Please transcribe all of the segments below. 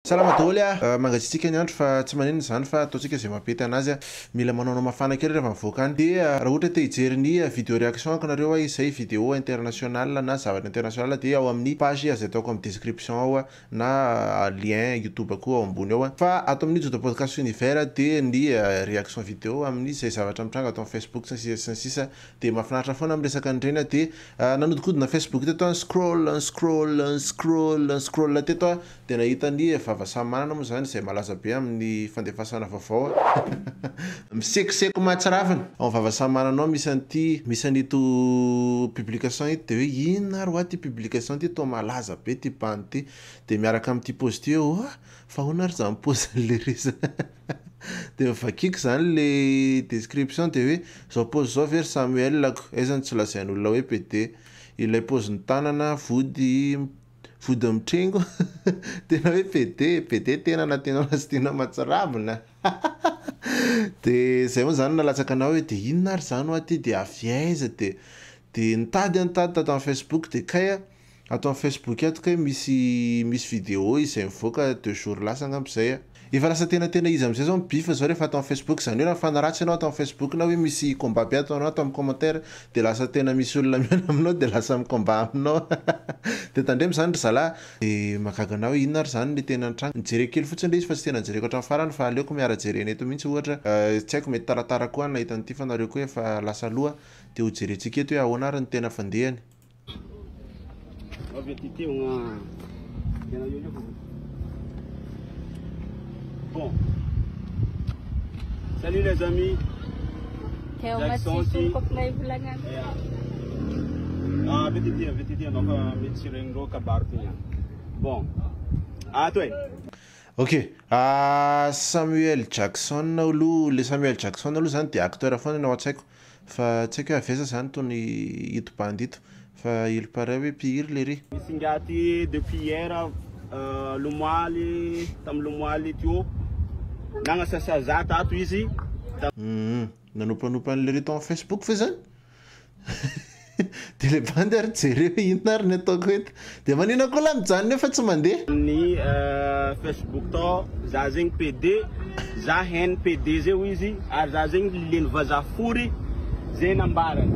Salama daholo a! Mangatsiatsiaka ny andro fa tsy maninona izany fa ataontsika izay mampety anazy a! Mila manaonao mafana kely rehefa mivoaka any. Dia raha ohatra te hijery ny video réaction ako nareo a, izay video international na zavatra international dia ao amin'ny page izay ataoko amin'ny description ao na lien youtube koa ao ambony ao. Fa ato amin'ny Joda Podcast Univers dia ny réaction video amin'izay zavatra mitranga ato amin'ny Facebook sy ny sisa sy ny sisa Dia mahafinaritra foana miresaka an'ireny aho dia nanodikodina Facebook teto aho ni-scroll ni-scroll ni-scroll ni-scroll teto aho dia nahita ny vava samy manana moa izany izay malaza be amin'ny fandefasana vaovao misekoseko mahatsiravina. Ao vava samy manana ao misy an'ity misy an'ito publication ito dia hoe inona ary hoa ity publication ity toa malaza be ity bandy ity dia miaraka amin'ity paozy ity hoe oa fa ahoana ary izany paozin'ilay ry izany. Dia novakiako izany le description dia hoe zao paozy zao ve ry Samuel-ko, aiza no tsy lazain'olona hoe PD. Ilay paozin'ny tanana vody vody mitrengo tena hoe PD, PD tena na tianao na tsy tianao mahatsiravina. Dia izay moa izany no nalatsaka anah hoe dia inona ary izany hoa ty dia avy aiza dia dia nitady aho nitady tato amin'ny Facebook dia kay a Ato amin'ny Facebook ato kay misy misy vidéo izay mivoaka deux jours lasa angamba izay a. Efa lasa tena tena izy amin'izay zao ny beef zao rehefa ato amin'ny Facebook izany hoe raha mifanaratsy ianao ato amin'ny Facebook na hoe misy combat be ataonao ato amin'ny commentaire dia lasa tena misy olona mihaona aminao dia lasa mi-combat aminao dia tandremo izany ry zalahy. Dia mahagaga anah hoe inona ary izany le tena nitranga. Nijereko kely fotsiny le izy fa tsy tena nijereko hatramin'ny farany fa aleoko miara-jerena eto mihitsy ohatra tsy haiko mety taratara koa ny nahita an'ity fa nareo koa efa lasa aloha dia ho jerentsika eto hoe ahoana ary ny tena fandehany. Bon. Salut les amis. Jackson ty. Ah, VTT, VTT, anao fa mety tsy regnindreo kabary ty niany. Bon. Ato e. Ok, Samuel Jackson aloha, le Samuel Jackson aloha zany dia acteur foana no ao an-tsaiko. Fa tsy haiko hoe avy aiza zany itony ito bandy ito fa il parait hoe mpihira lery. Misy ingahy ty depuis hier lomoaly tam lomoaly teo nagnasasa za tato izy. Humm nanompanopa an'i lery tao am facebook ve zany? Dia le bandy ary jereo hoe inona ary ny ataoko eto. Dia manina koa lahy mijanona eo fa tsy mandeha. Ny Facebook tao za zegny PD za hen PD zay hoy izy ary za zegny lileny vazaha fory zay nambarany.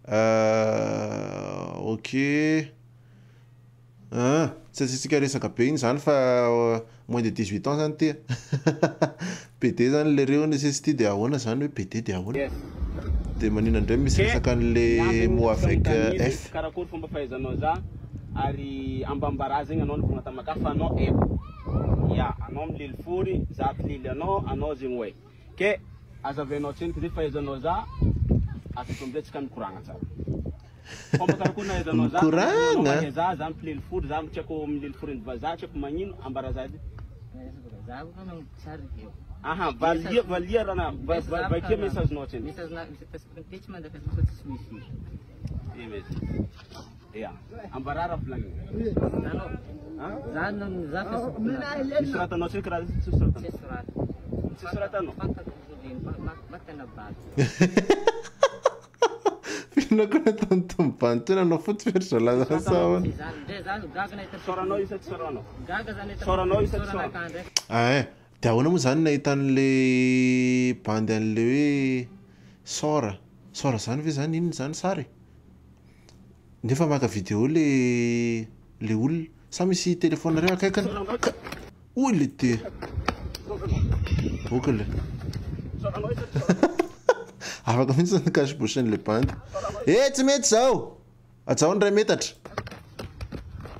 Euh ok ah tsy asiantsika resaka be iny zany fa moins de 18 ans zany ty PD zany le reo ny sesy ty de ahoana zany hoe PD de ahoana? Yes. De manina ndray misy Ke resaka an'le niandry mot avec F. Karakory fomba fahaizanao za ary ambambara zegny anao nivogna tamakahy fa anao haiko ya anao milely fory za mpilely anao anao zegny oe ke azavainao tsendriky zay fahaizanao za avy eto amizay tsika mikoragna tsara fomba karakory nahaizanao za Mikoragna? mahay za za mpilely fory za tsy haiko milely fory ny vazaha tsy haiko magnino ambara za edy Aha, valia valia raha vakia message nao tsendriky. Ya, ambarà raha volagniny. Misy soratanao tsendriky raha tsy soratanao. Tsy soratanao. Inona koa ny ataon'ny tomobany teo nanao fotsy ve ry zalahy zany sa ahoana? Soranao io sa tsy soranao? Soranao io sa tsy soranao? Ein, dia ahoana moa zany nahitan'le bandy an'le hoe sora, sora zany ve zany inona zany sary? Nefa maka vidéo le le olona, sa misy téléphone reo akaikiny? Ka hoy le ty. Ok le. Afaka mihitsy ny cache bouche le bandy. Eh tsy mety zao. Ajao ny iray metatra.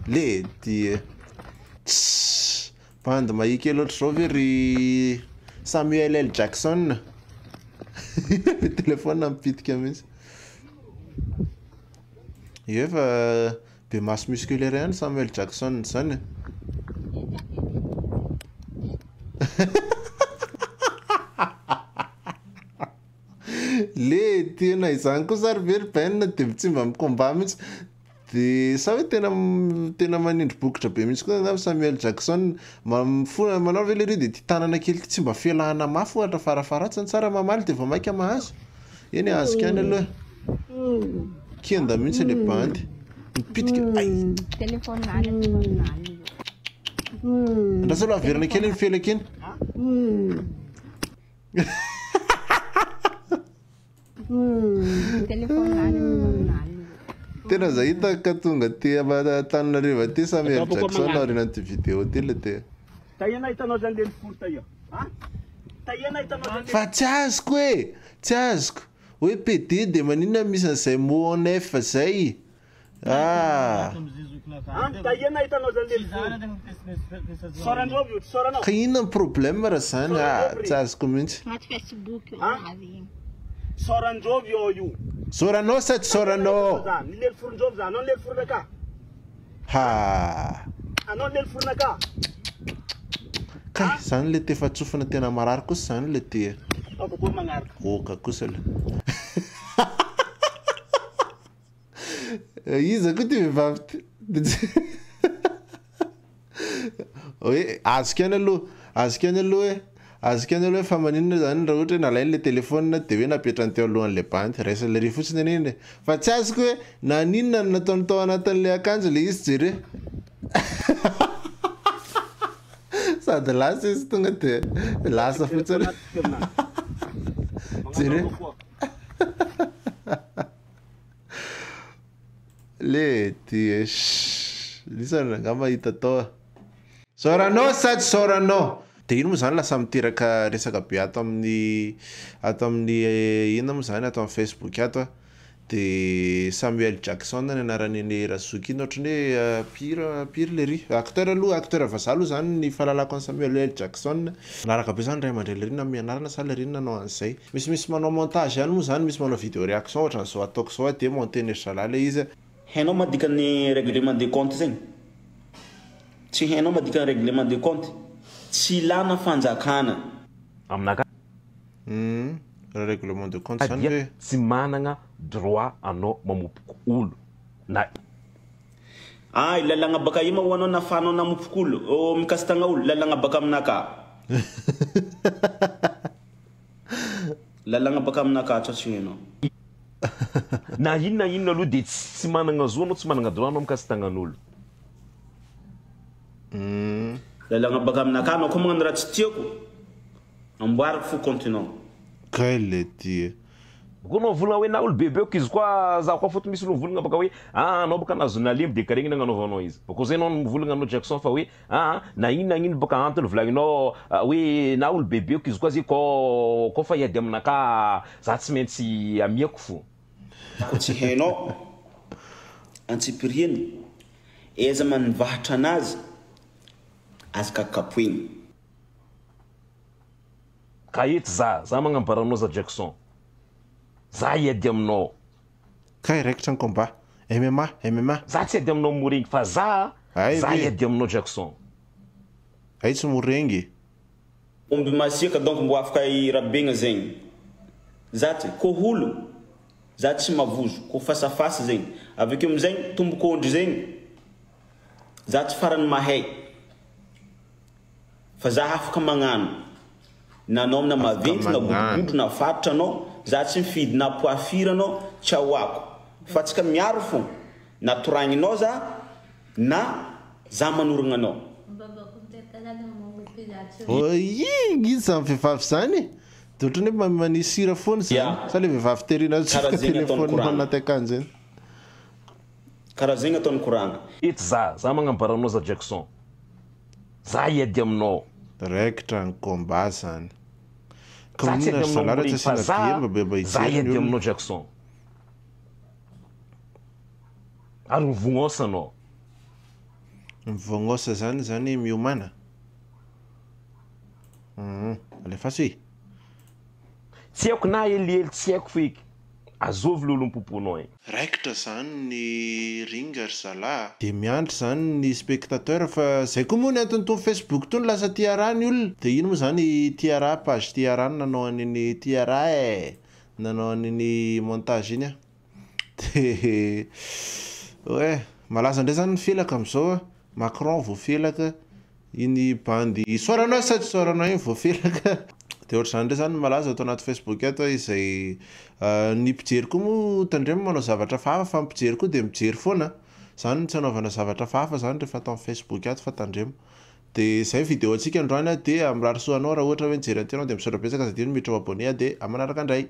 Le ty. Tss. Bandy mahia kely ohatr'izao ve ry Samuel L Jackson. Le téléphone mipitika mihitsy. Ie fa be masse musculaire ihany Samuel Jackson zany e. Le tena izany kosa ary ve ry Ben de tsy mba mi-combat mihitsy. De sa hoe tena tena manindry bokotra be mihitsy koa angamba Samuel Jackson. Mifoha manao ve lery de ty tanana kely ty tsy mba felahana mafy ohatra farafaharatsiny tsara mamaly de vao maika mahazo. Eny azoko ihany aloha. Kenda mihitsy le bandy. Mipitika. Ay. Andraso aloha averina kely iny felaka iny. Tena za hita ka tonga aty Antananarivo aty Samuel Jackson aorianan'ity vidéo ity le te. Tahiana hitanao zany lely fory taia a! Tahiana hitanao zany lely. Fa tsy azoko e! Tsy azoko! Hoe PD dia maninona misy an'izay mot en F zay? Ah! An! Tahiana hitanao zany lely fory. Soranao io, soranao. Ka inona ny problème raha zany? Ah! Tsy azoko mihitsy. Anaty Facebook io An! avy iny. Soranjovy eo io. Soranao sa tsy Tahiana hitanao soranao? zany lely forinjovy zany, anao lely forinakà. Ha! Anao lely forinakà. Kay, zany le tefa-tsofina tena marary kosa zany le ty e. Ataoko koa magnaraka. Oka kosa le. Iza koa ty vehivavy ty? Hoe azoko ihany aloha, azoko ihany aloha hoe, azoko ihany aloha hoe fa maninona zany raha ohatra hoe nalainy le téléphone de hoe napetrany teo alohan'le bandy, raisiny lery fotsiny anie iny e. Fa tsy azoko hoe naninona no nataony tao anatin'le akanjo le izy jere. Sady lasa izy tonga de lasa fotsiny. Jere. Le dia shh Lisany angamba hita tao a. Saoranao sa tsy saoranao? Dia iny moa izany lasa miteraka resaka be ato amin'ny ato amin'ny inona moa izany ato amin'ny Facebook ato a. Dia Samuel Jackson ny anaran'iny razoky iny ohatran'ny hoe mpihira mpihira lery. Acteur aloha acteur vazaha aloha izany ny fahalalako an'i Samuel L Jackson. Manaraka be izany ray aman-dreny lery nanome anarana sa lery nanao an'izay. Misimisy manao montage ihany moa izany, misy manao video réaction ohatran'izao ataoko izao dia monter-n'i ry zalahy ilay izy. Hainao madika ny règlement de compte zegny? Tsy hainao madika ny règlement de compte? Tsy ilana fanjakana. Aminakahy Humm raha règlement de compte zany dia ve? tsy managna droit anao mamopoko olo na. Ay, lalagna baka ima ho anao nafahanao namopoko olo, oh mikasitagna olo, lalagna baka aminakahy. Lalagna baka aminakahy tsa tsy hainao. Na inona na inona aloha dia tsy managna zo anao, tsy managna droit anao mikasi-tagnan'olo. Lalagna baka aminakahy anao koa magnano raha tsy tiako, amboariko fo compte-nao. Kay le ty e. Koa anao mivolagna hoe na olo bebeko izy koa za koa fôtony misy olo mivolagna baka hoe ah anao baka nahazo nalemy de kare igny nagnanaovanao izy. Bôkô zay anao mivolagna anao Jackson fa hoe aa na ino na ino bôka antony volagninao hoe na olo bebeko izy koa zay kô kô fa hiady aminakahy za tsy maintsy amiako fô. Ko tsy hainao antsipiriany aiza manvahatra anazy aza kakapoigny. Ka eto za, za magnambara anao za Jackson, za hiady aminao. Kay raikitra ny combat. MMA, MMA. Za tsy hiady aminao morengy fa za, Hay za ve? hiady aminao Jackson. Hay tsy morengy. Omby masiaka donc mbo afaka irabegna zegny za tsy ko holo za tsy mavozo ko fasafasa zegny avekeo amizegny tombok'ondry zegny za tsy farany mahay Fa za afaka magnano na anao amina Afaka maventy na magnano. godrogodro na faritra anao za tsy mifidy na poids firy anao tsy ahoako fa tsika miaro fô na toragninao za na za manoragna anao. Oii iza zany vehivavy zany e? De ohatrany hoe manisy sira foana zany. Ya. Sa le vehivavy tery Karaha natsofoka zegny ataony téléphone koragna. anaty akanjo iny. Karaha zegny ataony koragna. Eto za, za magnambara anao za Jackson. Za hiady aminao. Raikitra ny combat zany. Ka Za tsy maninona hiady ry aminao zalahy raha tsy Morengy fa asiana za billet mba mba za hijery ny hiady olona. aminao Jackson. Ary mivognôsa anao. Mivognôsa zany zany miomàna? Hum alefaso e. Tsy haiko na helihely tsy haiko feky. Azovy le olom-poponao e. Raikitra zany ny ring ry zalah a. Dia miandry zany ny spectateur fa zay koa moa ny anton'itony Facebook itony lasa Tiara ny olona. Dia iny moa zany i Tiara page Tiara no nanao an'iny Tiara eh! nanao an'iny montage iny a. Dia ouais, malaza indray zany ny felaka amin'izao a. Macron voafelaka, iny bandy isaorana sa tsy isaorana iny voafelaka. Dia ohatr'izany indray izany no malaza ato anaty Facebook ato izay ny mpijery koa moa tandremo manao zavatra hafahafa fa ny mpijery koa dia mijery foana. Izany no tsy anaovana zavatra hafahafa izany rehefa ato amin'ny Facebook ato fa tandremo. De zay vidéo antsika androany a, de mirary soa anao raha ohatra hoe nijery an'ity anao, de misaotra betsaka, aza adino miditra ho abonné, de amanaraka indray.